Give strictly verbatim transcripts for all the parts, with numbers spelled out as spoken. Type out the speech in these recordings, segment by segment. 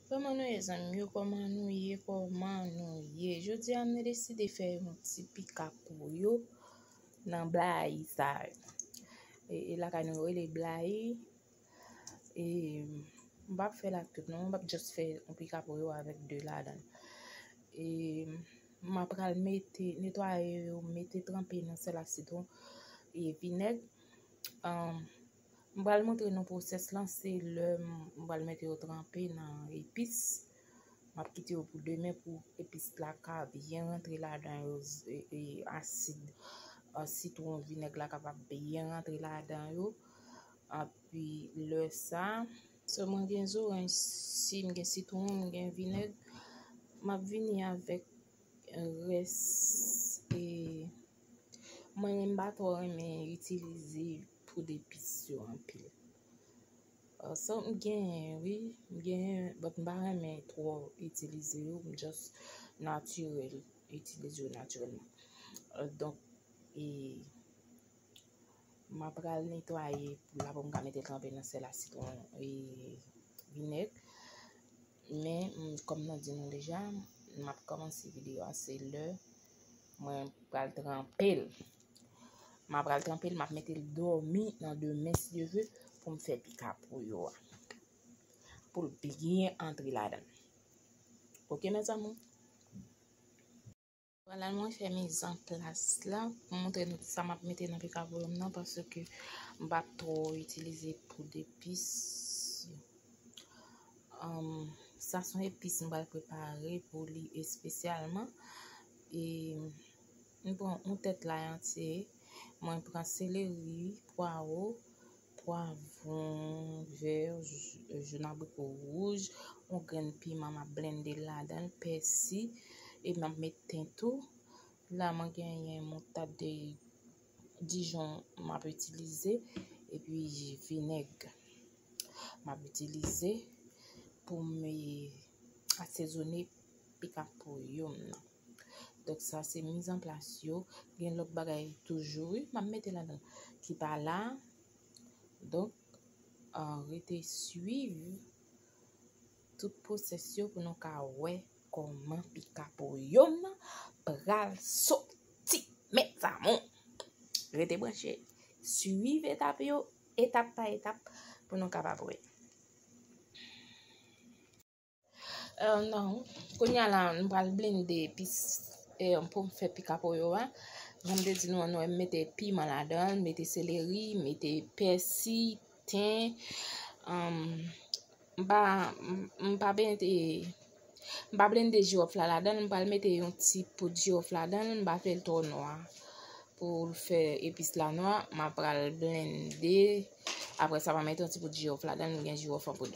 Kòman nou ye, zanmi yo? Kòman nou ye? Kòman nou ye? Jodi a, m deside fè yon ti pika pou yo nan blayi sa. E, e lakay nou yo rele blayi. E, m p ap fè l ak tout, non. M p ap just fè yon pika pou yo avèk de ladan l. E, m ap pral mete, netwaye yo, mete tranpe nan sèl ak sitwon e vinèg. Ahn, m pral montre nou pwosès lan, se lè m, m pral mete yo tranpe nan epis. M ap kite yo pou demen pou epis la ka byen rantre ladan yo, e, e, asid, a, sitwon, vinèg la kapab byen rantre ladan yo. Epi lè sa, so mwen gen zoranj, si m gen sitwon, m gen vinèg, m ap vini avèk rès, e, mwen menm m pa twò renmen itilize poud epis yo anpil. Uh, so, m genyen, wi, m genyen, but m pa renmen twò itilize yo, m just natirèl, itilize yo natirèlman. Uh, donk, e, m ap pral netwaye poul la pou m ka mete l tranpe nan sèl ak sitwon e vinèg. Men, m, kòm mwen di nou deja, m ap kòmanse videyo a, se lè mwen pral tranpe l. M ap pral tranpe l, m ap mete l dòmi nan demen, si Dye vle, pou m fè pika pou yo a. Pou l byen antre ladan l. Oke, mes amours? Vwala, mwen fè mizanplas la pou montre nou sa m ap mete nan pika pou yo m nan, paske m p ap twò itilize poud epis. Ahn, sa se yon epis m pral prepare pou li espesyalman. E m pran yon tèt lay antye, mwen pran seleri, pwawo, pwavwon vè, j-, jòn, abriko wouj, yon grenn piman, m ap blende l ladan l, pèsi, e m ap met ten tou. La, mwen genyen moutad de Dijon m ap itilize, epi vinèg m ap itilize pou m, e, asezone pika pou yo m nan. Donk, sa se mizanplas yo. Gen lòt bagay toujou, wi, m ap mete ladan ki pa la. Donk, ah, rete swiv tout pwosès yo pou nou ka wè kòman pika pou yo m nan pral soti, mes amours. Rete branche. Swiv etap yo, etap pa etap, pou nou kapab wè. Eh, non. Kounye a la, m pral blende epis, eh, pou m fè pika pou yo a. Jan m te di nou an, nou wè m mete piman ladan l, mete seleri, mete pèsi, ten, um, m pa, m, m pa blende, m pa blende jiwòf la ladan l, m pral mete yon ti poud jiwòf ladan l, m pa fè l twò nwa. Pou l fè epis la nwa, m ap pral blende. Apre sa, m a mete yon ti poud jiwòf ladan l, m gen jiwòf an poud.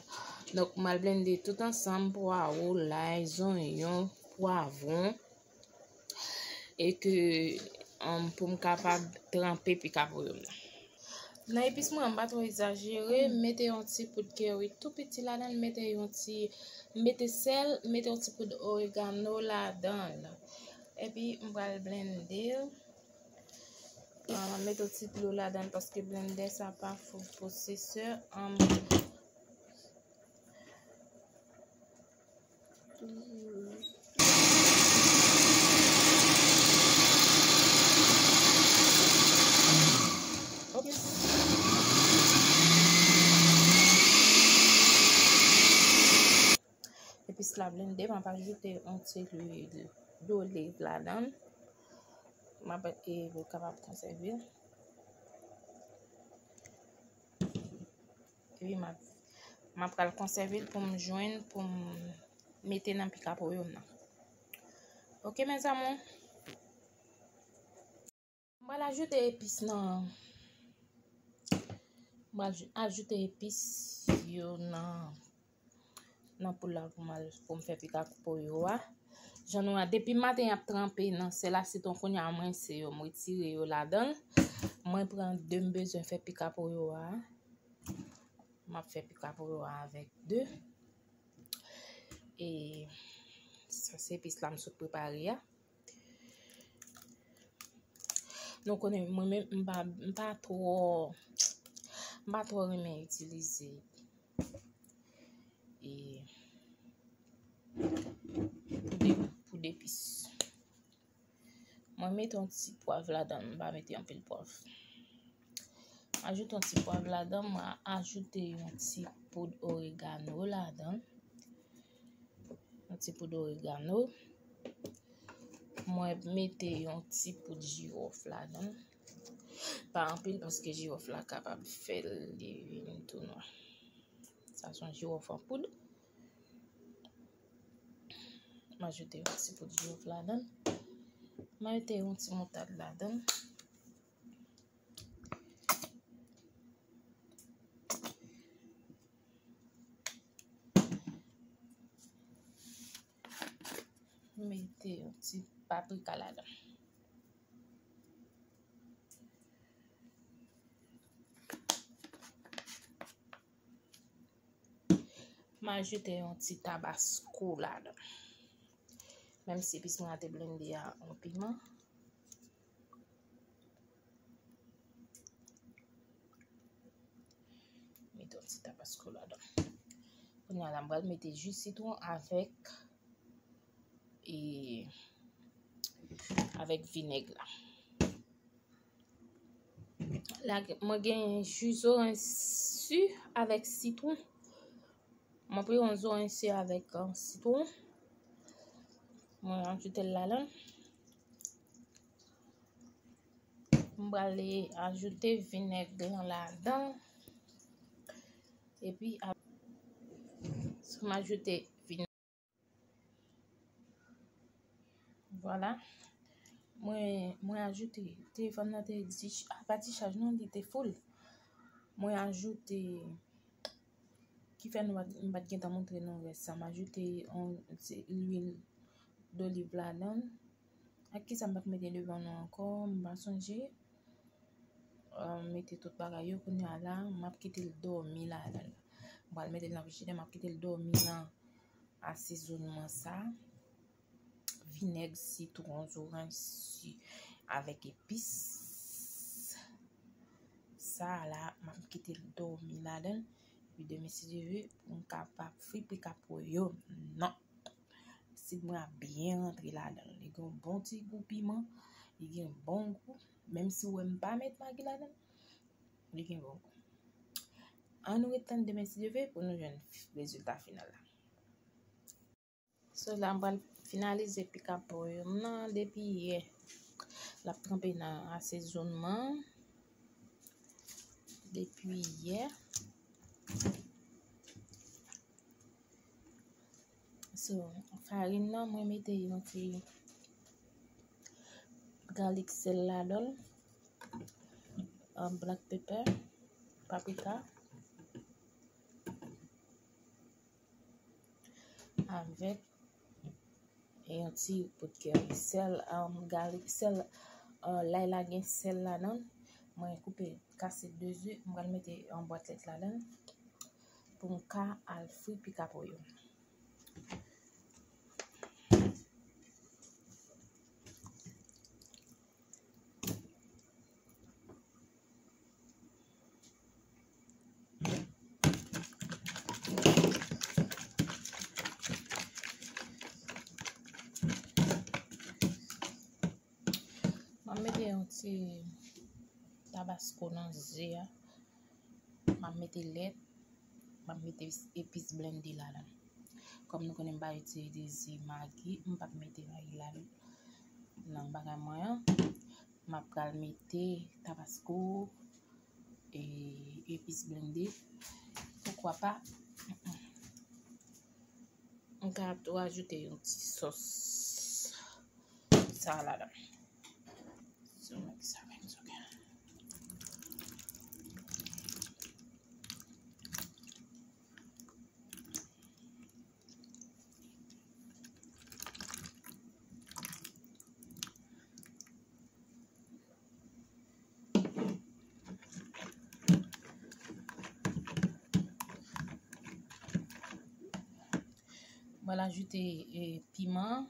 Donk, m al blende tout ansanm, pwawo, lay, zonyon, pwavwon. E ke, um, pou m kapab tranpe pika pou yo m nan. Nan epis mwen, m pa twò egzajere, m mete yon ti poud kari tou piti ladan l, m mete yon ti, m mete sèl, m mete yon ti poud oregano ladan l. Epi, m pral blende l. Ah, mete yon ti dlo ladan l paske blendè sa pa food processor. Ahn, ok. Epis la blende, m ap ajoute yon ti lwil doliv ladan l. M ap, e, pou l kapab konsève l. Epi m ap, m ap pral konsève l pou m jwenn, pou m mete nan pika pou yo m nan. Ok, mes amours. M pral ajoute epis nan, m pral aj-, ajoute epis yo nan, nan poul la pou m al, pou m fè pika pou yo a. Jan nou a, depi maten y ap tranpe nan sèl a sitwon, kounye a mwen se yo, m retire yo ladan l. Mwen pran de m bezwen fè pika pou yo a. M ap fè pika pou yo a avèk de. E sa se epis la m sot prepare a. Nou konnen mwen menm m pa, m pa twò, m pa twò renmen itilize, e, Mete yon ti pwav ladan, m pa mete anpil pwav. Ajoute yon ti pwav ladan, mwen ajoute yon ti poud oregano ladan. Yon ti poud oregano. Mwen mete yon ti poud jiwòf ladan. Pa anpil paske jiwòf la kapab fè l li vin tou nwa. Sa se yon jiwòf an poud. M ajoute yon ti poud jiwòf ladan. M ajoute yon ti moutad ladan. Mete yon ti paprika ladan. M ajoute yon ti tabasko ladan. Menm si epis mwen an te blende a yon piman. Mete yon ti tabasko ladan. Kounye a la, m pral mete ji sitwon avèk, e, avèk vinèg la. La, mwen gen ji zoranj si avèk sitwon. Mwen pran yon zoranj si avèk, euh, sitwon. Mwen ajoute l ladan. M pral ajoute vinèg lan ladan. Epi, a-, m ajoute vinèg. Vwala. Mwen, mwen ajoute, telefòn nan te di, a, pa ti chaj non, li te full. Mwen ajoute, ki fè nou pa t, m pa t gentan montre nou rès sa. M ajoute yon ti lwil doliv ladan. Ak kisa m pa t mete devan nou ankò, m pa sonje. Euh, mete tout bagay yo, kounye a la, m ap kite l dòmi ladan. M pral mete l nan frijidè, m ap kite l dòmi nan asezonman sa. Vinèg, sitwon, zoranj si avèk epis. Sa a la, m ap kite l dòmi ladan. Epi demen, si Dye vle, pou m kapab fri pikapo yo. Non. Sid mwen ap byen rantre ladan l. Li gen yon bon ti gou piman. Li gen bon gou. Menm si w wè m pa met magi ladan l, li gen bon gou. Ann ret tann demen, si Dye vle, pou nou jwenn rezilta final la. So, la, m pral finalize pikapo yo m nan depi yè. L ap tranpe nan asezonman depi yè. So, farin nan, mwen mete yon ti galik sèl ladan l, um, black pepper, paprika, avèk yon ti poud kari. Sèl, um, galik, sèl, uh, lay la gen sèl ladan l. Mwen koupe, kase de ze, m pral mete yon bwat lèt ladan l pou m ka al fri pikapo yo. M ap mete yon ti tabasko nan ze a. M ap mete lèt. M ap mete epis blende ladan. Kòm nou konnen m pa itilize magi, m p ap mete magi ladan nan bagay mwen an. M ap pral mete tabasko, e, epis blende. Poukwa pa? M ka tou ajoute yon ti sòs sa ladan. So, mix sa menm, so, mwen ajoute, e, piman.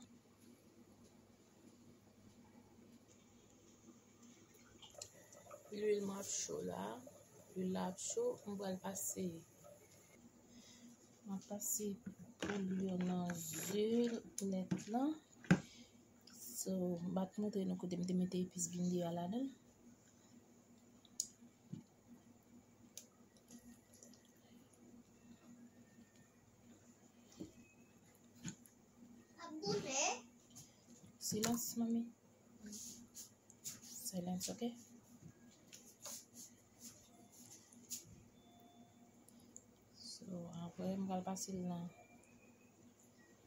Lwil mwen ap cho la. Lwil la ap cho. Mwen pral pase. Mwen pase poul yo nan ze lèt lan. So, m pa t montre nou kote m te mete epis bindi a ladan l. Silans, manmi. Silence, ok? So, apre, m pral pase l nan,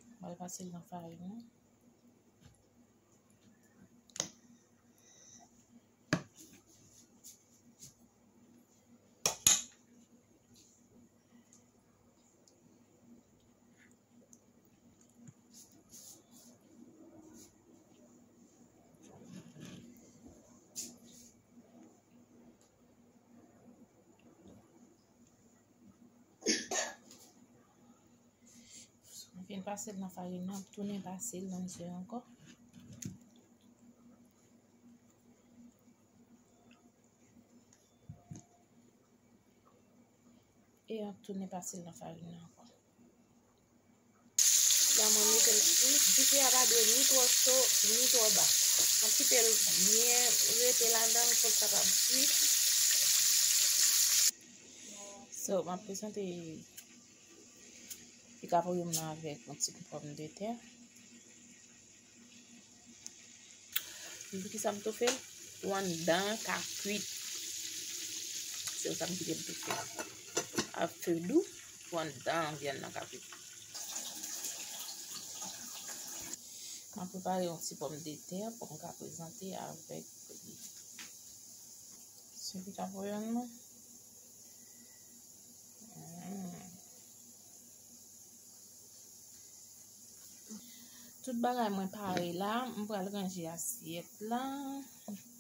m pral pase l nan farin nan. M fin pase l nan farin nan, m tounen pase l nan ze ankò. E m ap tounen pase l nan farin nan ankò. La, mwen mete l fri. Dife a pa dwe ni twò cho, ni twò ba. Ann kite l byen rete ladan l pou l kapab fri. So, m ap prezante pika pou yo m nan avèk yon ti kou pòmdetè. Poukisa m toufe l? Pou anndan an ka kwit. Se sa m kite m toufe l. A fe dou, pou anndan vyann nan ka kwit. M ap prepare yon ti pòmdetè pou m ka prezante avèk li. Sou pika pou vyann mwen. Mm. Tout bagay mwen pare la, m pral ranje asyèt la.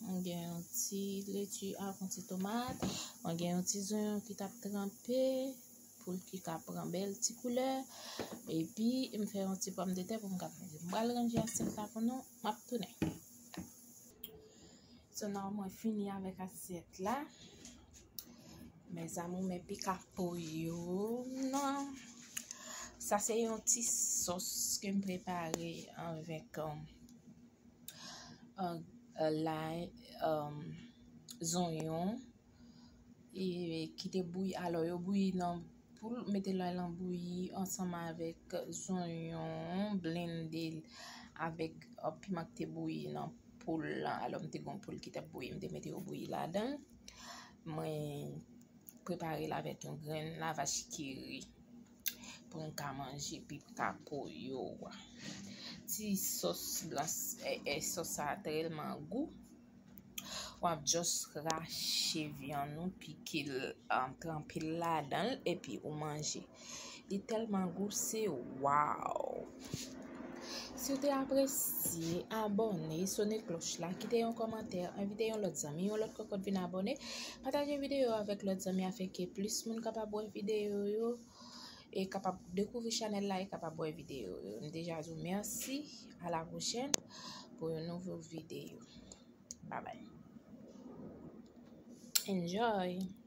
Mwen gen yon ti leti ak yon ti tomat. Mwen gen yon ti zonyon ki t ap tranpe pou l ki ka pran bèl ti koulè. Epi, m fè yon ti pòmdetè pou m ka manje. M pral ranje asyèt la pou nou. M ap tounen. So, nan mwen fini avèk asyèt la. Mes amours, men pika pou yo nan. Sa se yon ti sòs ke m prepare avèk, um, uh, uh, lay, um, zonyon, e ki te bouyi. Alò, yo bouyi nan poul, mete lay lan bouyi ansanm avèk zonyon, blende l avèk, uh, piman ki te bouyi nan poul lan. Alò, m te gen yon poul ki t ap bouyi, m te mete yo bouyi ladan l. Mwen prepare l avèk yon grenn lavach kiri pou n ka manje pika pou yo a. Ti sòs la, e, e, sòs sa a tèlman gou. W ap just rache vyann ou, pike l, um, tranpe l ladan l, epi ou manje. Li tèlman gou, se waw! Si w te apresye, abòne, sone klòch la, kite yon kòmantè, envite yon lòt zanmi, yon lòt kòkòt vin abòne, pataje videyo avèk lòt zanmi afin ke plis moun kapab wè videyo yo e kapab dekouvri chanèl la e kapab wè videyo yo. M deja di w mèsi, a la pwochèn pou yon nouvo videyo. Bye bye. Enjoy!